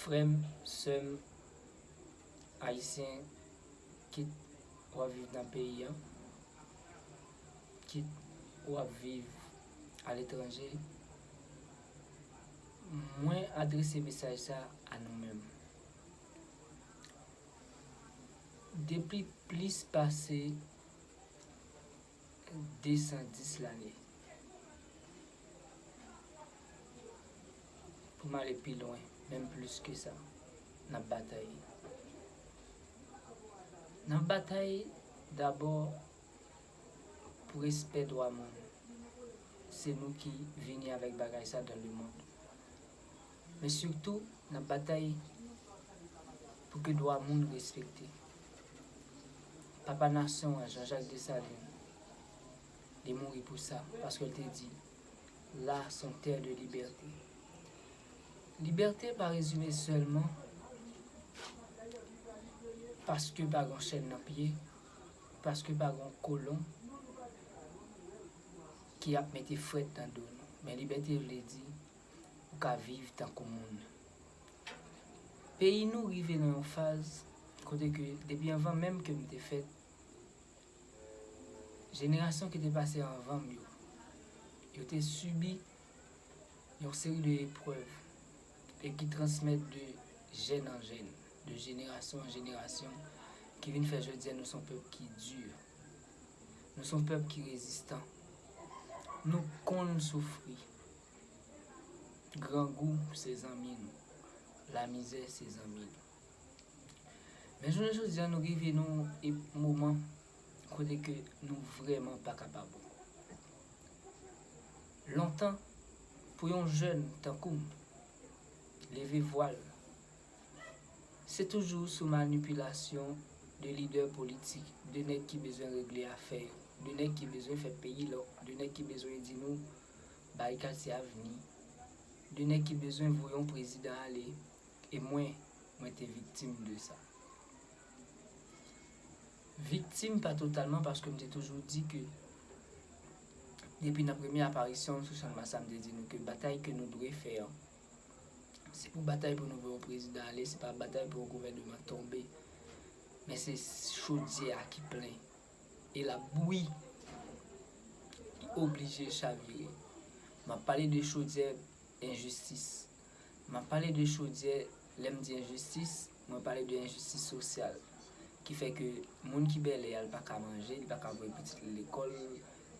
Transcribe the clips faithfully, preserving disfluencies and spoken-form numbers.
Frè m, sè m, Ayisyen, kit w ap viv nan peyi a, kit w ap viv aletranje, mwen adrese mesaj sa a nou menm. Depi plis pase de san dis lane, pou m ale pi lwen, menm plis ke sa, n ap batay. N ap batay dabò pou respè dwa moun. Se nou ki vini avèk bagay sa dans le monde. Men sitou, n ap batay pou ke dwa moun respekte. Papa nasyon an, Jean-Jacques Dessalines, li mouri pou sa, paske l te di, "Là sont terre de liberté." Libète pa rezime sèlman paske pa gen chèn nan pye, paske pa gen kolon ki ap mete frèt nan do nou. Men libète vle di ou ka viv tankou moun. Peyi nou rive nan yon faz kote ke depi anvan menm ke m te fèt, jenerasyon ki te pase anvan m yo, yo te sibi yon seri de eprèv e ki transmèt de jèn an jèn, de jenerasyon an jenerasyon, ki vin fè jodi a nou se yon pèp ki di, nou se yon pèp ki rezistan. Nou konn soufri. Grangou se zanmi nou. Lamizè se zanmi nou. Men jounen jodi a, nou rive nan yon ep-, moman kote ke nou vrèman pa kapab ankò. Lontan, pou yon jèn tankou m leve vwa l, se toujou sou manipilasyon de lidè politik, de nèg ki bezwen regle afè yo, de nèg ki bezwen fè peyi lòk, de nèg ki bezwen di nou bay katye avni, de nèg ki bezwen voye yon prezidan ale, e mwen, mwen te viktim de sa. Viktim pa totalman, paske m te toujou di ke depi nan premye aparisyon m sou Channmas la, m te di nou ke batay ke nou dwe fè an, se pou batay pou nou voye yon prezidan ale, se pa batay pou yon gouvèneman tonbe. Men se chodyè a ki plen e l ap bouyi, li oblije chavire. M ap pale de chodyè enjistis. M ap pale de chodyè, lè m di enjistis, mwen pale de enjistis sosyal, ki fè ke moun ki bèlè a, l pa ka manje, li pa ka voye pitit li lekòl,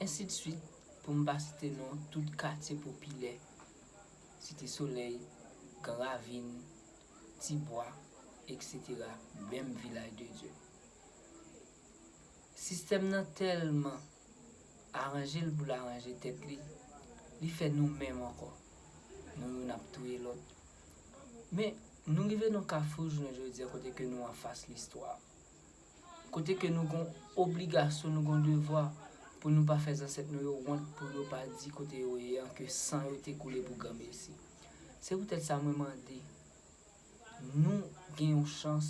ensidswit, pou m pa site non, tout katye popilè, Site Solèy, Gran Ravin, Tibwa, etsetera, menm Vilaj de Dye. Sistèm nan tèlman aranje l pou l aranje tèt li, li fè nou menm ankò. Nou youn ap touye lòt. Men, nou rive nan kafou jounen jodi a kote ke nou anfas listwa. Kote ke nou gon obligasyon, nou gon devwa pou nou pa fè zansèt nou yo wont, pou yo pa di kote yo ye an ke san yo te koule pou granmesi. Se poutèt sa mwen mande nou gen yon chans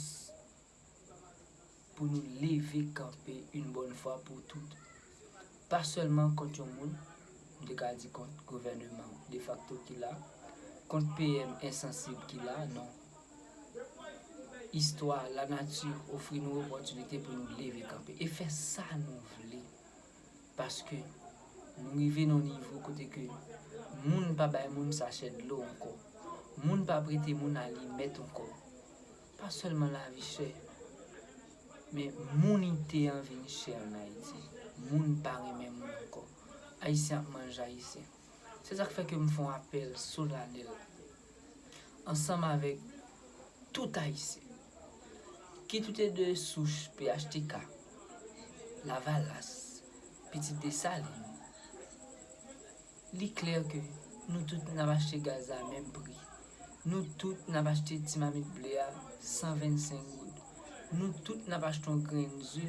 pou nou leve kanpe yon bòn fwa pou tout. Pa sèlman kont yon moun, m te ka di kont gouvèneman defakto ki la, kont P M ensansib ki la, non. Istwa, lanati ofri nou opòtinite pou nou leve kanpe e fè sa nou vle. Paske nou rive nan yon nivo kote ke moun pa bay moun sachè dlo ankò. Moun pa prete moun alimèt ankò. Pa sèlman lavi chè, men mounite an vin chè ann Ayiti. Moun pa renmen moun ankò. Ayisyen ap manje Ayisyen. Se sa k fè ke m fè yon apèl solanèl ansanm avèk tout Ayisyen, kit ou te de souch P H T K, Lavalas, pitit Desalin, li klè ke nou tout n ap achte gaz la menm pri. Nou tout n ap achte ti mamit ble a san vennsenk goud. Nou tout n ap achte yon grenn ze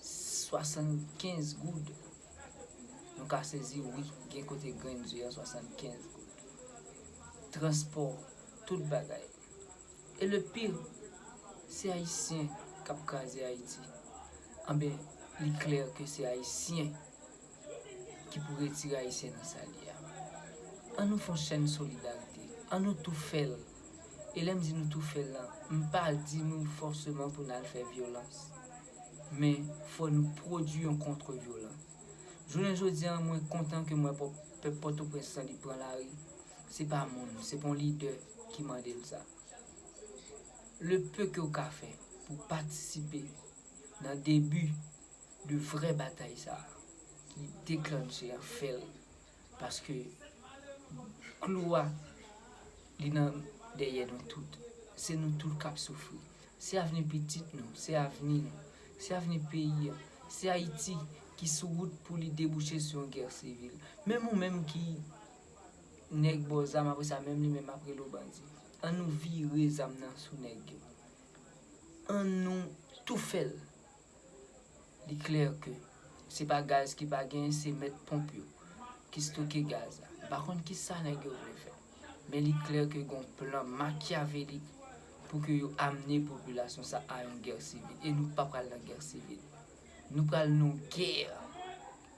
swasannkenz goud. Nou ka sezi, wi, gen kote grenn ze a swasannkenz goud. Transpò, tout bagay. E le pire, se Ayisyen k ap kraze Ayiti. Anben, li klè ke se Ayisyen ki pou retire Ayisyen nan sa l ye a. An nou fè yon chèn solidarite. An nou tou fè l. E lè m di nou tou fè l lan, m pa di nou fòseman pou n al fè vyolans. Men, fò nou pwodui yon kontre-vyolans. Jounen jodi a, mwen kontan ke m wè pèp Pòtoprens lan li pran lari. Se pa moun, se pa yon lidè ki mande l sa. Le peu ke w ka fè pou patisipe nan debi de vrè batay sa a ki deklanche an, fè l. Paske klou a, li nan dèyè nou tout. Se nou tout k ap soufri. Se avni pitit nou, se avni nou, se avni peyi a. Se Ayiti ki sou wout pou li debouche sou yon gè sivil. Menm ou menm ki nèg bò zam, apre sa, menm li menm ap rele w bandi. An nou vire zam nan sou nèg yo. An nou tou fè l. Li klè ke se pa gaz ki pa genyen, se mèt ponp yo ki stoke gaz la. M pa konn kisa nèg yo vle fè. Men li klè ke gon plan makyavelik pou ke yo amne popilasyon sa a yon gè sivil. E nou pa pral nan gè sivil. Nou pral nan yon gè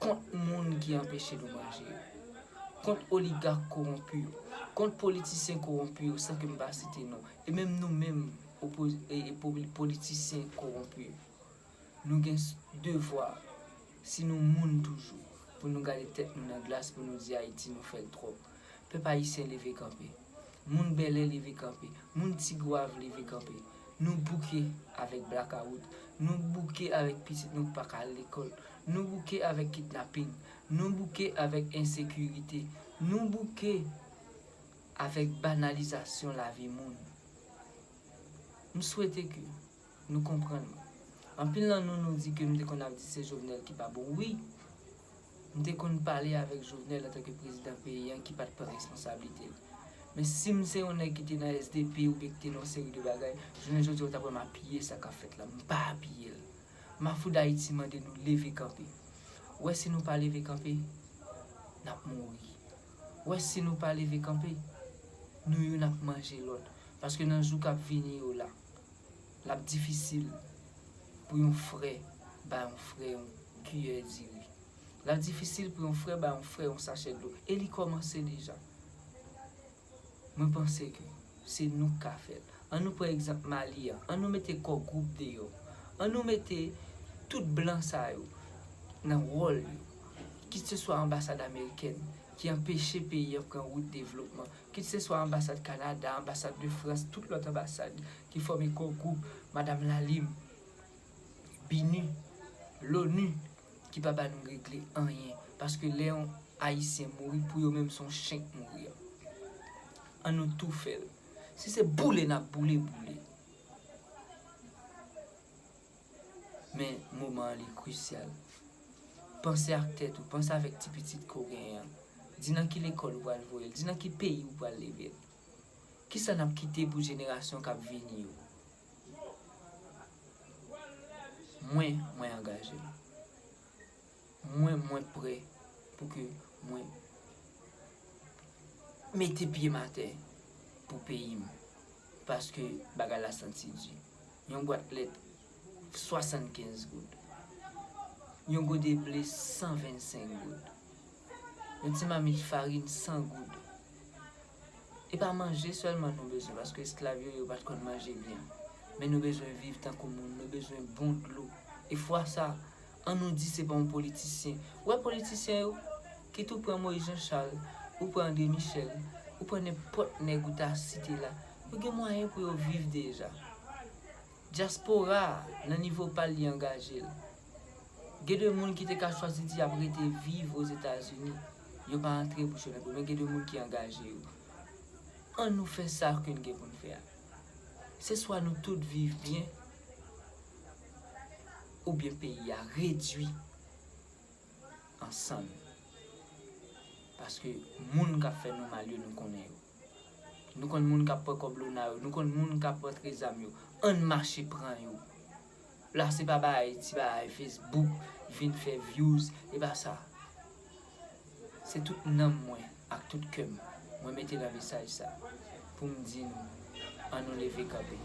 kont moun ki anpeche nou manje yo, kont oligak kowonpi yo, kont politisyen kowonpi yo, san ke m pa site non, e menm nou menm opoz-, e, e po-, politisyen kowonpi yo. Nou gen s-, devwa, si nou moun toujou, pou nou gade tèt nou nan glas, pou nou di Ayiti, nou fè l twòp. Pèp ayisyen, leve kanpe. Moun bèlè, leve kanpe. Moun tigwav, leve kanpe. Nou bouke avèk blakawout. Nou bouke avèk pitit nou k pa ka al lekòl. Nou bouke avèk kidnaping. Nou bouke avèk ensekirite. Nou bouke avèk banalizasyon lavi moun. M swete ke nou konprann mwen. Anpil nan nou, nou di ke m te konn ap di se Jovenel ki pa bon. Wi, m te konn pale avèk Jovenel antanke prezidan peyi an ki pa t pran responsablite l. Men si m se yon nèg ki te nan S D P oubyen ki te nan yon seri de bagay, jounen jodi a ou t ap wè m apiye sa k ap fèt la. M pa apiye l. Mafou Dayiti mande nou leve kanpe. Ou wè si nou pa leve kanpe, n ap mouri. Ou wè si nou pa leve kanpe, nou youn ap manje lòt. Paske nan jou k ap vini yo la, l ap difisil pou yon frè bay yon frè yon kiyè diri. L ap difisil pou yon frè bay yon frè yon sachè dlo. E li kòmanse deja. Mwen panse ke se nou k ka fè l. An nou pran egzanp Mali an. An nou mete kò gwoup deyò. An nou mete tout blan sa yo nan wòl yo. Kit se swa anbasad amerikèn ki anpeche peyi an pran wout devlopman, kit se swa anbasad Kanada, anbasad de Frans, tout lòt anbasad ki fòme kò gwoup, Madam Lalim, BINUH, l'ONU, ki pa ba nou regle anyen. Paske lè yon Ayisyen mouri, pou yo menm se yon chen k mouri an. An nou tou fè l. Si se boule n ap boule, boule. Men moman an li krisyal. Panse ak tèt ou, panse avèk ti pitit ke w genyen an. Di nan ki lekòl ou pral voye l, di nan ki peyi ou pral leve l. Kisa n ap kite pou jenerasyon k ap vini yo? Mwen, mwen angaje m. Mwen, mwen prè pou ke mwen mete pye m atè pou peyi m. Paske bagay la santi di. Yon bwat lèt, swasannkenz goud. Yon gode ble, san vennsenk goud. Yon ti mamit farin, san goud. E pa manje sèlman nou bezwen, paske esklav yo, yo pa t konn manje byen. Men nou bezwen viv tankou moun, nou bezwen bon dlo. E fwa sa, an nou di se pa yon politisyen. Ou wè politisyen yo, kit ou pran Moïse Jean Charles, ou pran André Michel, ou pran nenpòt nèg ou ta site la, yo gen mwayen pou yo viv deja. Dyaspora a, nan nivo pa l, li angaje l. Gen de moun ki te ka chwazi di y ap rete viv Ozetazini, yo pa antre bouch yo nan peyi, men gen de moun ki angaje yo. An nou fè sa ke n gen pou n fè a. Se swa nou tout viv byen, oubyen peyi a redui ansanm. Paske moun k ap fè nou mal yo, nou konnen yo. Nou konn moun k ap pran kòb Lona yo, nou konn moun k ap rantre zam yo. Ann mache pran yo. La se pa bagay, ti bagay Facebook, vin fè views, e pa sa. Se tout nanm mwen ak tout kè m, mwen mete nan mesaj sa pou m di nou, an nou leve kanpe.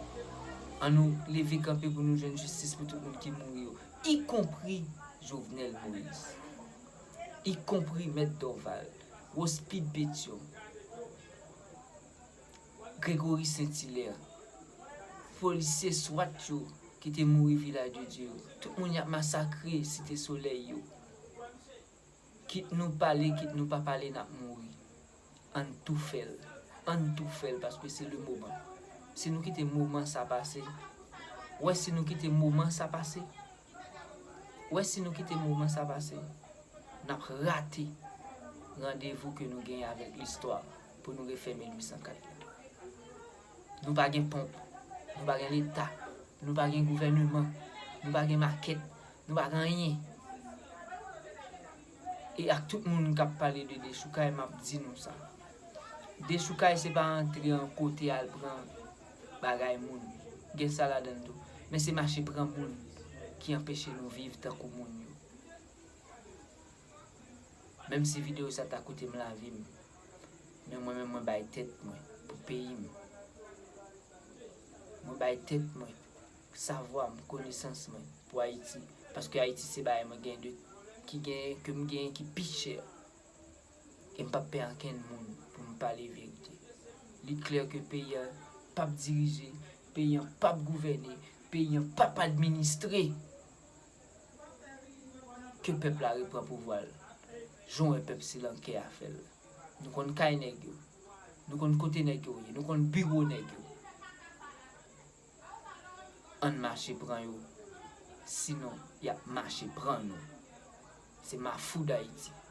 An nou leve kanpe pou nou jwenn jistis pou tout moun ki mouri yo, ikonpri Jovenel Moïse, ikonpri Mèt Dorval, Rospide Pétion, Gregory Saint-Hilaire, polisye swat yo ki te mouri Vilaj de Dye yo, tout moun y ap masakre Site Solèy yo. Kit nou pale, kit nou pa pale, n ap mouri. Ann tou fè l. Ann tou fè l, paske se le moman. Si nou kite moman sa pase, wè, si nou kite moman sa pase, wè, si nou kite moman sa pase, n ap rate randevou ke nou genyen avèk listwa pou nou refè mil uit san kat la. Nou pa gen ponp, nou pa gen leta, nou pa gen gouvèneman, nou pa gen makèt, nou pa gen anyen. E ak tout moun k ap pale de dechoukay, m ap di nou sa. Dechoukay se pa antre an kote al pran bagay moun. Gen sa ladan l tou. Men se mache pran moun ki anpeche nou viv tankou moun yo. Menm si videyo sa ta koute m lavi m, men mwen menm mwen bay tèt mwen pou peyi m. Mwen bay tèt mwen, savwa m, konesans mwen pou Ayiti. Paske Ayiti se bagay mwen gen de, ki gen, ke m gen ki pi chè. E m p ap pè ankenn moun pou m pale verite. Li klè ke peyi a p ap dirije, peyi a p ap gouvène, peyi a p ap administre. Ke pèp la repran pouvwa l. Jan w wè pèp Srilankè a fè l. Nou konn kay nèg yo. Nou konn kote nèg yo ye. Nou konn biwo nèg yo. Ann mache pran yo. Sinon, y ap mache pran nou. Se Mafou Dayiti.